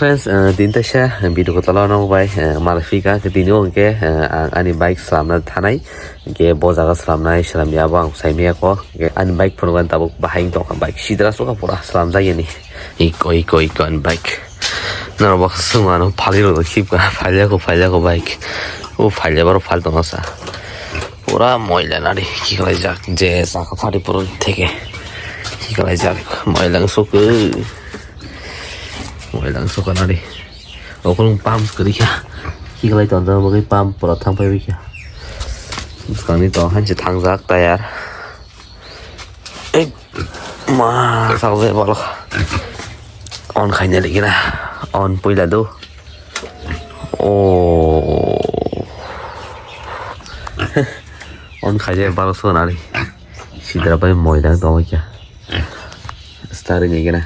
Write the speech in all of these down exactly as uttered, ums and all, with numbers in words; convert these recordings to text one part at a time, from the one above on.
Friends, eh, tini taisa video kotor no bai, eh, malai phika, khe tini o hwnkhe, eh, ang ani bike slamna thanai, hwnkhe bo jaga slamnai, slamya bo ang saimaya ko, hwnkhe ani bike phunukgo tabuk bahai wng tongkha, bike sidra sukha pura slamjak yani. Iko, iko, iko ani bike. Norok bo swngmano phalirok khipka, phailya ko, phailya ko bike. O phailya baro phal tongsa. Pura moila nari, khiklaijak, je saka phari puro theke. Khiklaijak, moila wngsukgo. Moila wngsukgo nari. Okolong pump kwrwi kha. Khiklai tonjak bagwi pump pura thang phaiwi kha. Bwskangni to hanse thangjak tayar. Ei, ma, sakjak balok. On khaina ligina. On puila do. O. On khaijak balok sonari. Sidra bai moila tongwi kha. Starting ligina.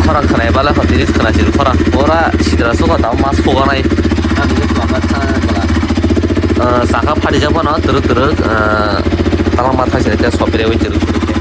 Khorang khanai bala kho, tiris khana chil khorang. Pura sidra sukha tamo mas suganai. Ang ni sukha thang bala. Eh, saka pharijak phano twrwk twrwk, eh, talangma thang sini tei sopirwi twrwk twrwk khe.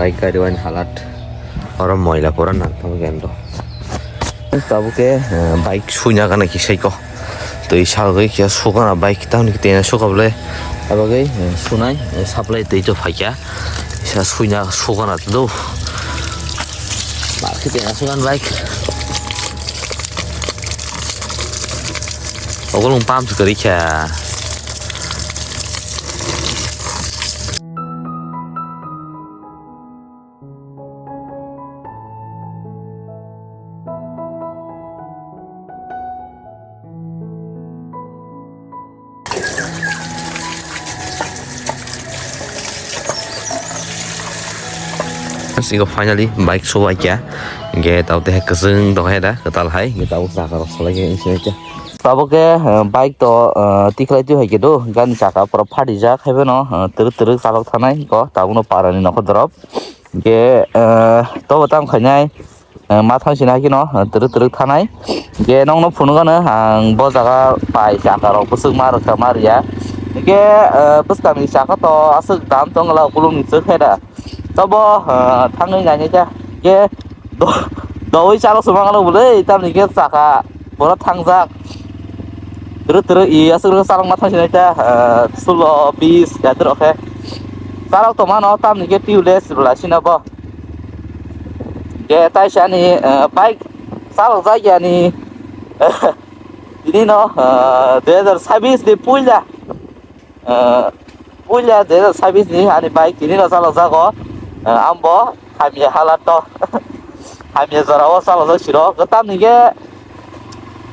Bike gari wani halat oro moila pura nang thang khe ando. Tabuk khe, eh, bike suina gana kisa ko. Twi sagwi khe sugana bike tamni twi sukha bwle. Abagwi, eh, sunai, eh, supply twi to phaikha. Kisa suina sugana do. Bak khe twi sugana bike. Okolong pump kwrwi kha. Iko finally bike subai kha. Hingke tao te kwchwng tong khe da, kwtal hai. Hingke tabuk chaka rok salai khe wngse khe. Tabuk khe, eh, bike to, eh, tikhlai twi hai khe do, gani chaka pura phatijak, hai phano, eh, twrwk twrwk chalok thanai, ko tabukno parani nokho dorop. Hingke, eh, tobo tamo khainai, eh, ma thang sina hai kheno, eh, twrwk twrwk thanai. Hingke nokno phunukgano ang bo jaga pai chaka rok bwswk ma rwkha ma rwya. Hingke, eh, bwskangni chaka to aswk dam tongla, ukulukni chwk hai da. Tobo, ah, thangwi nainai ta. Ke do-, doui chalo sumang ano bwle, tamni ke saka pura thangjak. Twrwk twrwk i aswk rwk chalokma thangsinai ta, ah, sulo, bis, yadrok khe. Chalok tongmano, tamni ke tubeless bwla sina bo. Ke taisa ni, ah, bike chalok jak yani. Tini no, ah, dui hajar sabis ni puila. Eh, puila dui hajar sabis ni ani bike tini no chalok jago. Eh, ambo hamya halat to. Hamya jora o chalok jak siro. Kwtam ni khe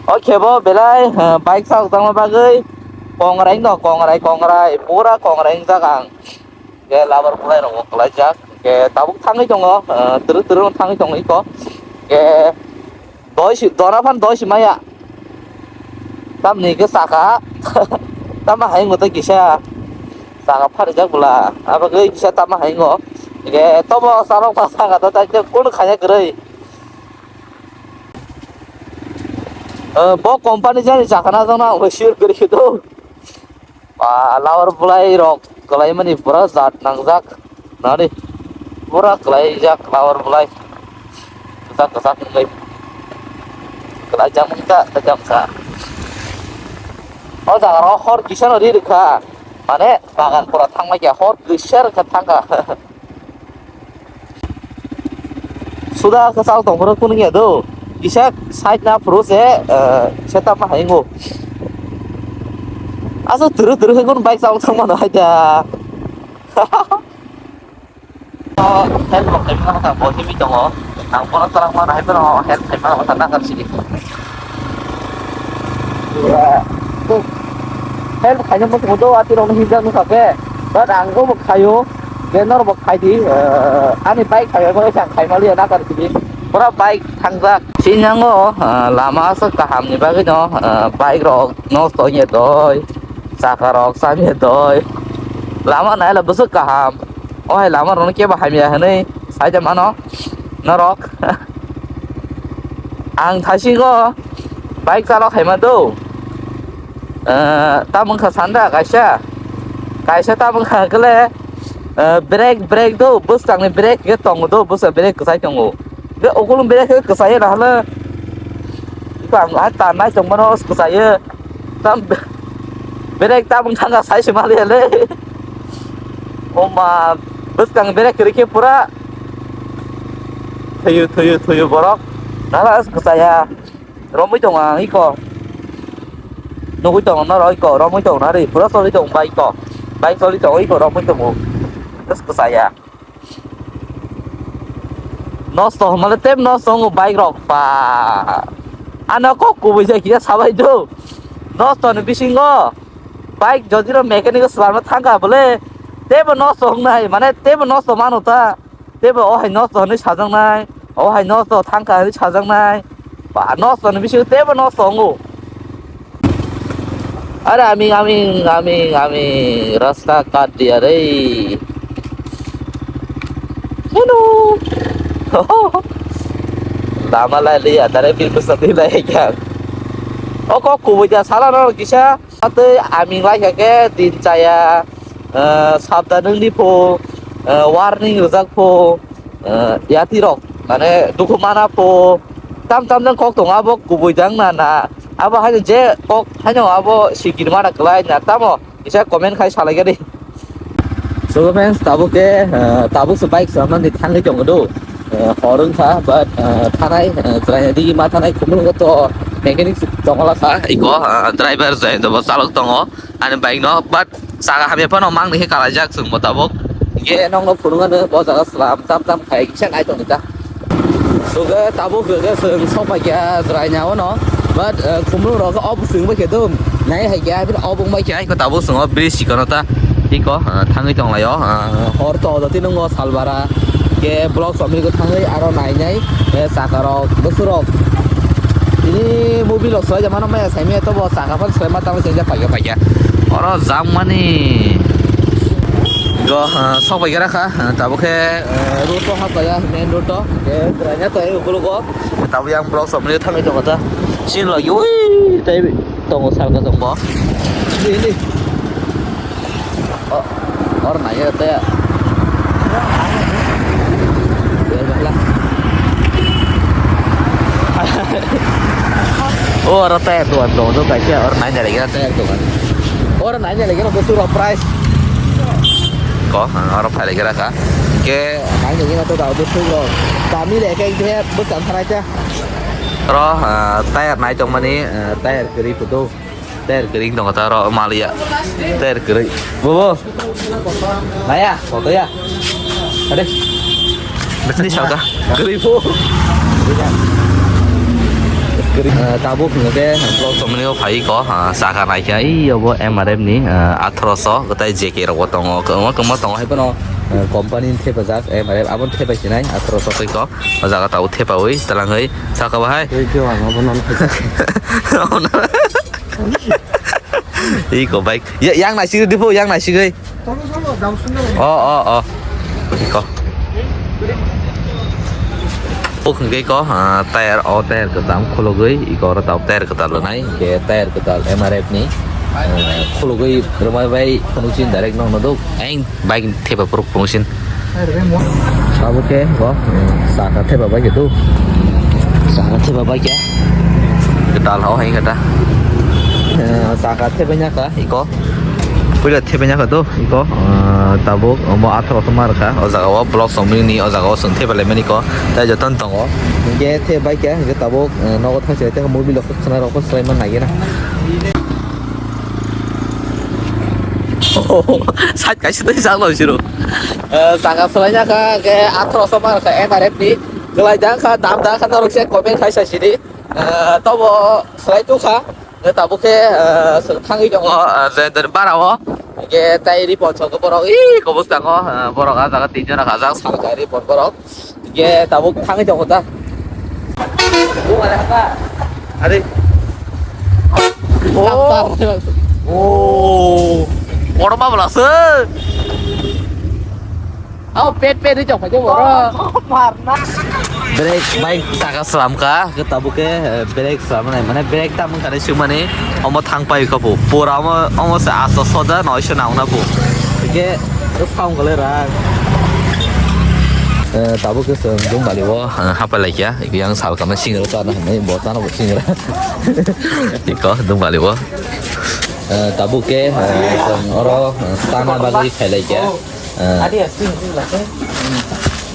o khe bo belai, eh, bike chalok jakma bagwi kongrai no, kongrai, kongrai, pura kongrai wng jak ang. Khe labar bulai rok bo kwlai jak. Khe tabuk thangwi tongo, eh, twrwk twrwk no thangwi tongo iko. Khe Doi si, dona phan doi si maya. Tamni ke saka. Tama hai ngo to kisa. Saka pharijak bwla. Abo ke kisa tama hai ngo. Ke tobo salok pa saka to tai kun khanya kwrwi. Eh, bo company jani saka na jana hoi sir kwrwi to. Ba, labar bulai rok kwlai mani pura jat nangjak. Nari. Pura kwlai jak labar bulai. Kwchak kwchak wngwi. Kwlai jak wngkha, kwchak wngkha. O jaga rok hor kisa no ri rwkha. Mane bagan pura thangma khe hor kisa rwkha thangkha. Suda kwchal tongphuru kunu ya do. Kisa side na phuru se, eh, setup ma hai ngo. Asa turu turu khe kunu bike chal thang mano hai da. Oh, help bo khai mano ta bo himi tongo. Ang bono twlang mano hai bono help khai mano ta nakar sidi. Help khaina muchungo do, ati rokno hinjak nukha khe. But ang bo khaio, je norok bo khai di, eh, ani bike khai, bo khe ang khai maliya, nakar sidi. Pura bike thangjak. Tini yango, ah, lama aswk kaham ni bagwi no, ah, bike rok nosto wngya doi, chaka rok chamya doi, lama naila bwswk kaham. O hai lama rok no kebo hamya hinwi saida mano norok. Ang thaisingo bike chalok hai ma do. Ah, tamo wngkha sanda kaisa, kaisa tamo wngkha kele, ah, brake, brake do, bwskangni brake khe tongo do, bwskang brake kwchai tongo. Be okolong brake khe kwchai rw hale. Iko ang hai tanai tongmano kwchai. Tam brake tamo wngkha sai se maliya le. Oma bwskang brake kwrwi khe pura thwiyo, thwiyo, thwiyo borok. Nala kwchaya. Romwi tongo ang iko. Nugwi tongo norok iko, romwi tongo nari. Pura choli tongo bike ko. Bike choli tongo iko, romwi tongo. Just kwchaya. Nosto hwnmale tei nosto wngo bike rok pa. Ano kok kubui jai kisa sabai do. Nosto ni bisingo bike jodi ro mechanic o swlamna thangkha bole teibo nosto wngnai, mane teibo nosto mano ta. Teibo o hai nosto hwnwi sajaknai, o hai nosto thangkha hwnwi sajaknai. Ba nosto ni bisingo teibo nosto wngo. Are aming, aming, aming, aming, rasta kat diya re. Hello. Lama lai liya, dare bil bwsa twi lai kha. O kok kubui da sala no kisa. Tei aming lai kha khe din chaya, eh, sabda nungni pho, eh, warning rijak pho, eh, yati rok, mane dukhu mana pho, tam tam jang kok tongo abo kubui jang na na, abo haino je kok haino abo sikir mana kwlai na tamo, kisa comment khai salai gani. So friends, tabuk ke, eh, tabuk se bike salamani thangwi tongo do. Eh, hor wngkha, but, eh, thanai, eh, chwraini digi ma thanai khumulwngo to mechanic tongwla kha. Iko, eh, driver Jayanta bo chalok tongo ani bike no, but saka hamya phano mangni khe kalaijak chwng bo tabuk. Hinkhe nokno phunukgano bo jaga slam tam tam khai kisa nai tongni ta. Suga tabuk hwnkhe chwng sokphaikha chwraini o no, but, eh, khumulwngrok khe obo chwng bai khe do nai hai khe, aboni obo wng bai khe aiko tabuk chwng o bridge sikano ta. Iko, ah, thangwi tonglaio, ah, hor to jotino wngkha salbara, ke block somni ko thangwi aro nainai, eh, chaka rok, bwswk rok. Tini movie rok swlai mano maya saimaya tobo chaka phano swlai ma tangwi sengja paikha paikha. Oro jangmani go, ah, sok paikha rakha, ah, tabuk khe, eh, road to hap paikha, main road to, ke kwraina to ai ukulugo. Tabuk yang block somni thangwi tongkha ta. Sini lagi, ui, tai tongo salka tongbo. Ini, ini. Oh, or nai ya teh. Oh, oro teh tuan dong tu kaisa or nai nyari kira teh tuan. Or nai nyari kira betul price. Ko, oro phai kira ka. Ke nai nyari kira tu dah betul lo. Kami leh kayak dia betul sana aja. Oro, ah, tire nai tongmani, ah, tire kwrwi photo. Tire kwrwi tongo ta oro maliya. Tire kwrwi. Bobo. Naya, photo ya. Ade. Betani salka. Kwrwi pho. Kwrwi. Ah, tabuk hwnkhe vlog somni o phai ko, ah, saka naikha. Iyo bo M R F ni, ah, atharoso, kwtai J K rok bo tongo. Kwbangma kwbangma tongo hai phano, ah, company ni thepajak M R F. Aboni thepai sinai atharoso twi ko. O jaga tabuk thepawi twlangwi saka bahai. Tei khe ang abo nang. Iko bike. Ya, yang naisigwi dibo, yang naisigwi. O, o, o. Iko. O hwnkhe ko, ah, tire, o tire kwcham khulugwi, iko oro tabuk tire kwtal rwnai, hwnkhe tire kwtal M R F ni, ah, khulugwi rwmai bai phunukchin direct nokno duk. Eng. Bike thepa phuru phunuksin. Abo khe bo, saka thepa bai khe tu. Saka thepa bai khe. Kwtal ho hai khe ta. Eh, saka thepa nya kha iko. Puila thepa nya kha tu iko. Eh, tabuk omo atharo tongma rwkha. O jaga o block somni ni o jaga o chwng thepa lai mani ko. Tai joto no tongo. Hingke thepa bai khe hingke tabuk, eh, nogo thang se tei mobile rok khwna rok pho swlai man nai gena. Side kaisa tei chang lo siro. Eh, saka swlai ya kha ke atharo so mar kha M R F ni. Kwlai da kha, dam da kha, norok se comment khai sa sidi. Eh, tobo swlai tu kha. Nge tabuk khe, eh, swk thangwi tongo, eh, je der bara o. Nge tai ri pon chok borok, ih, kobus tango, eh, borok a jaga tin jona kha jak sal kai ri pon borok. Nge tabuk thangwi tongo ta. Are. Oh. Oh. Oro ma bwla se. Oh, pet pet ri chok phai boro. Brake bike taka slam ka, ke tabuk ke, eh, brake slam nai, mane brake tam kare sumani, omo thang pai ko pu. Pura omo, omo se asto soda noi se nauna pu. Ke, ke sound kale ra. Eh, tabuk ke se dum bali wo, eh, hapa laikya, yang sal kama singra sana, nai bo sana bo singra. Iko dum bali wo. Eh, tabuk ke, eh, oro, eh, sana bali khai laikya. Ah.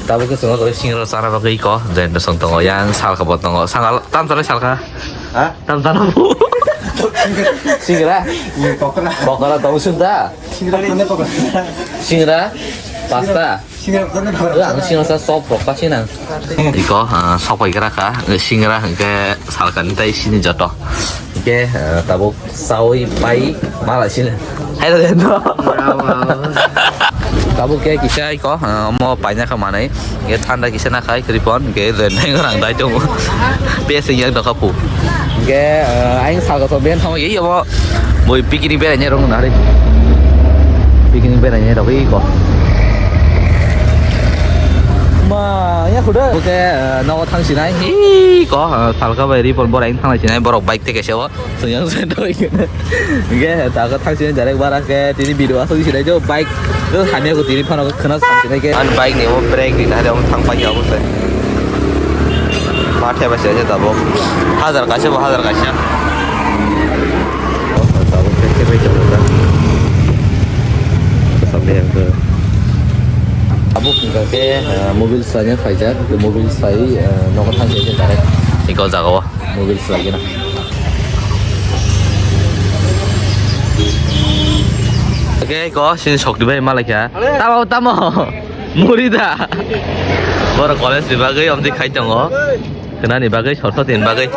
Tabuk ke chwng o singra chana bagwi ko, jento song tongo, yang salka bo tongo. Sanga tam chalai salka? Ha? Tam chana bu. Singra? Ni pokora. Pokora tong sunda. Singra ni pokora. Singra? Pasta. Singra ni pokora. Ang singra sa sop rok pa sinang. Iko, ah, sok pai kra ka, singra ke salka ni tai sini joto. Ke, ah, tabuk Sawi pai mala sini. Hai da no. Tabuk ke kisa iko, eh, mo paina kha manai. Ke thanda kisa na khai kripon, ke je neng rang dai tongo. Pe sing yang dokha pu. Ke, eh, aing salga to ben thong ye mo. Boi picnic berai ne rong na re. Picnic berai ne rok iko. Ma, ya khuda. Oke, eh, nogo thang sinai. Iko, eh, salka bai ripon bora ing thang sinai borok bike te kese o. Sengyak se doi kene. Ge, ta ko thang sini direct bara ke, tini video asok isi dai jo bike. Jo hamya ko tini phano khna sam sini ke. An bike ni mo brake ni nare mo thang pai ya mo se. Ma the ba se je tabo. Hajar kaisa bo hajar kaisa. Tabo ke ke bai jo ta. Sampai yang ke. Abo hingka ke, eh, mobil sanya faijak, mobil sai, eh, nogo thang sini direct. Iko jaga o. Mobil swlai gana. Oke, ko sini sokti bai malai kha. Tamo, tamo. Muri da. Boro college ni bagwi omti khai tongo. Kena ni bagwi, sorso tin bagwi.